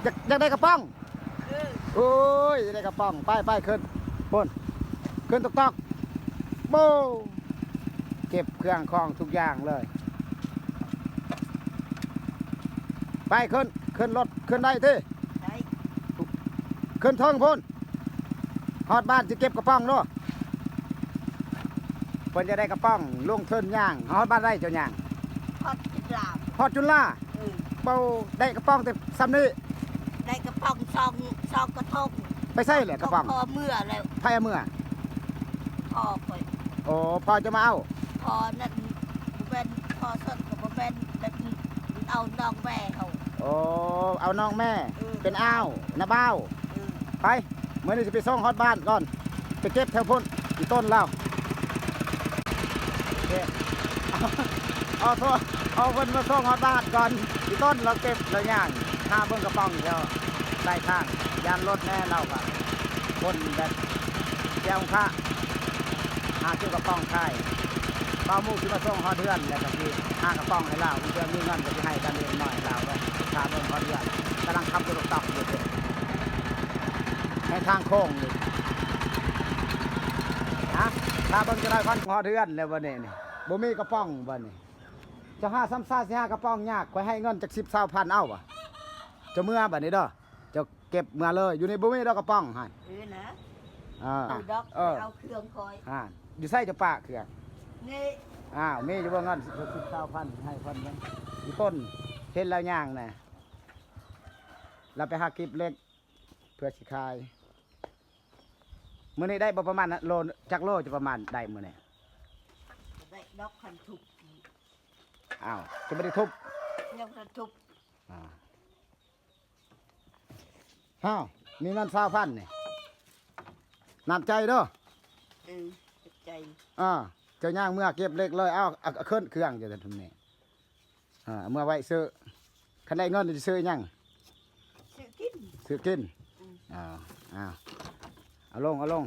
ຢາກໄດ້ກະປ໋ອງ? ເອີ ໂອ້ຍ ຢາກໄດ້ກະປ໋ອງ. ໄປ ໄປ ຂຶ້ນ ພຸ້ນ ຂຶ້ນຕອກໆ ໂປ້ ເກັບເຄື່ອງຂອງທຸກຢ່າງເລີຍ. ໄປ ຂຶ້ນ ຂຶ້ນລົດ ຂຶ້ນໄດ້ຕິ? ໄດ້ ຂຶ້ນເທິງພຸ້ນ. ຮອດບ້ານຊິເກັບກະປ໋ອງໂລດ. ເພິ່ນຈະໄດ້ກະປ໋ອງ ລົງທຶນຍ່າງ. ຮອດບ້ານໃດເຈົ້າຍ່າງ? ຮອດຈຸລາ. ຮອດຈຸລາ? ເອີ ເປົ່າ ໄດ້ກະປ໋ອງແຕ່ຊ່ຳນີ້? ໄດ້ກະປ໋ອງສອງ ສອງກະທົງ. ໄປໃສແຫຼະກະປ໋ອງ? ພໍ່ເມືອແລ້ວ. ໃຜເອົາເມືອ? ພໍ່ຂ້ອຍ. ໂອ້ ພໍ່ຈະມາເອົາ? ພໍ່ນັ້ນບໍ່ແມ່ນ ພໍ່ສົດກໍບໍ່ແມ່ນ ແບບເອົານ້ອງແມ່ເຮົາ. ໂອ້ ເອົານ້ອງແມ່. ເອີ ເປັນອ້າວ ນ້າບ່າວ. ເອີ ໄປ ມື້ນີ້ຊິໄປສົ່ງຮອດບ້ານກ່ອນ ໄປເກັບແຖວພຸ້ນ ອີຕົ້ນລາວ. ເອົາ ເອົາ ເອົາເພິ່ນມາສົ່ງຮອດບ້ານກ່ອນ. ອີຕົ້ນລາວເກັບລາວຍ່າງຫາເບິ່ງກະປ໋ອງແຖວໃຕ້ທາງ ຢ້ານລົດແດ່. ລາວກະຄົນແບບແກ່ວຂາ ຫາຊື້ກະປ໋ອງຂາຍ. ບ່າວໝູກຊິມາສົ່ງຮອດເຮືອນ ແລ້ວກະຊິຫາກະປ໋ອງໃຫ້ລາວ. ເທື່ອມີເງິນກະຊິໃຫ້ກັນເລັກນ້ອຍ. ລາວກະຖ້າເບິ່ງຮອດເຮືອນ ກຳລັງຂັບລົດຕອກຢູ່ ໃນທາງໂຄ້ງນີ້. ຮະ ຖ້າເບິ່ງຈະໄດ້ພັນຮອດເຮືອນແລ້ວ. ບັດນີ້ນີ້ ບໍ່ມີກະປ໋ອງ. ບັດນີ້ເຈົ້າຫາຊ້ຳຊາຊິຫາກະປ໋ອງຍາກ. ຂ້ອຍໃຫ້ເງິນຈັກສິບຊາວພັນ ເອົາບໍ່? ເຈົ້າເມືອບັດນີ້ເດີ ເຈົ້າເກັບເມືອເລີຍ. ຢູ່ນີ້ບໍ່ມີດອກກະປ໋ອງຫັ້ນ. ເອີນະ ອ່າ ເອົາດອກ ເອີ ເອົາເຄື່ອງຂ້ອຍຫັ້ນ. ຢູ່ໃສເຈົ້າປະເຄື່ອງນີ້? ອ້າວ ມີຢູ່ບໍ່ເງິນສິບຊາວພັນ ໃຫ້ເພິ່ນເບິ່ງ. ອີຕົ້ນເຫັນລາວຍ່າງນະ ລາວໄປຫາເກັບເຫຼັກ ເພື່ອຊິຂາຍ. ມື້ນີ້ໄດ້ບໍ່ປະມານໂລ ຈັກໂລຈະປະມານໄດ້ມື້ນີ້? ໄດ້ດອກຄັນທຸບ. ອ້າວ ຈະບໍ່ໄດ້ທຸບ? ຍັງບໍ່ທັນທຸບ. ອ່າ ເຮົາມີເງິນຊາວພັນນີ້ ນ້ຳໃຈເດີ. ເອີ ຂອບໃຈ. ອ່າ ເຈົ້າຍ່າງເມືອເກັບເຫຼັກເລີຍ. ເອົາ ເອົາ ເອົາຂຶ້ນເຄື່ອງເຈົ້າຫັ້ນແມ່. ເອີ ເອົາເມືອໄວ້ຊື້ ຄັນໄດ້ເງິນຊິຊື້ຫຍັງ? ຊື້ກິນ ຊື້ກິນ. ອືມ ເອົາ ເອົາ ເອົາລົງ ເອົາລົງ.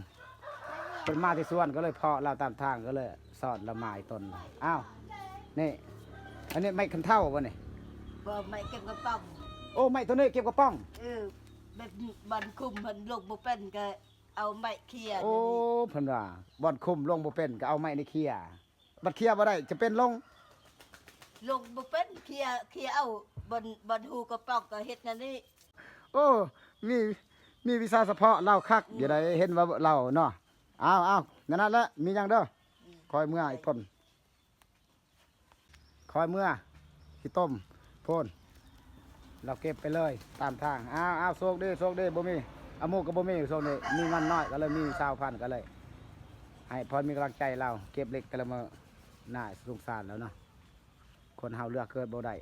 ເພິ່ນມາແຕ່ສວນ ກະເລີຍເພາະລາວຕາມທາງ ກະເລີຍສອນລາວມາອີຕົ້ນ. ອ້າວ ນີ້ ອັນນີ້ໄມ້ຄັນເທົ້າບໍ່ນີ້? ບໍ່ ໄມ້ເກັບກະປ໋ອງ. ໂອ້ ໄມ້ໂຕນີ້ເກັບກະປ໋ອງ. ເອີ ແບບບ່ອນຄຸມເພິ່ນລົງບໍ່ເປັນ ກະເອົາໄມ້ເຄຍ. ໂອ້ ເພິ່ນວ່າບ່ອນຄຸມລົງບໍ່ເປັນ ກະເອົາໄມ້ນີ້ເຄຍ. ບັດເຄຍບໍ່ໄດ້ຈະເປັນລົງ ລົງບໍ່ເປັນ. ເຄຍ ເຄຍເອົາບ່ອນ ບ່ອນຮູກະປ໋ອງກະເຮັດແນວນີ້. ໂອ້ ມີ ມີວິຊາສະເພາະລາວຄັກຢູ່ໃດ໋. ເຫັນວ່າລາວເນາະ. ເອົາ ເອົາ ນັ້ນແຫຼະ ມີຫຍັງເດີ. ອືມ ຂ້ອຍເມືອອີກຄົນ ຂ້ອຍເມືອຂີ້ຕົມໂພນ. ລາວເກັບໄປເລີຍຕາມທາງ. ອ້າວ ອ້າວ ໂຊກດີ ໂຊກດີ. ບໍ່ມີ ອາໝູກະບໍ່ມີ ຊ່ວງນີ້ມີເງິນນ້ອຍ ກະເລີຍມີຊາວພັນ ກະເລີຍໃຫ້ພອນມີກຳລັງໃຈລາວເກັບເຫຼັກແຕ່ລະມື້. ໜ້າສົງສານລາວເນາະ ຄົນເຮົາເລືອກເກີດບໍ່ໄດ້.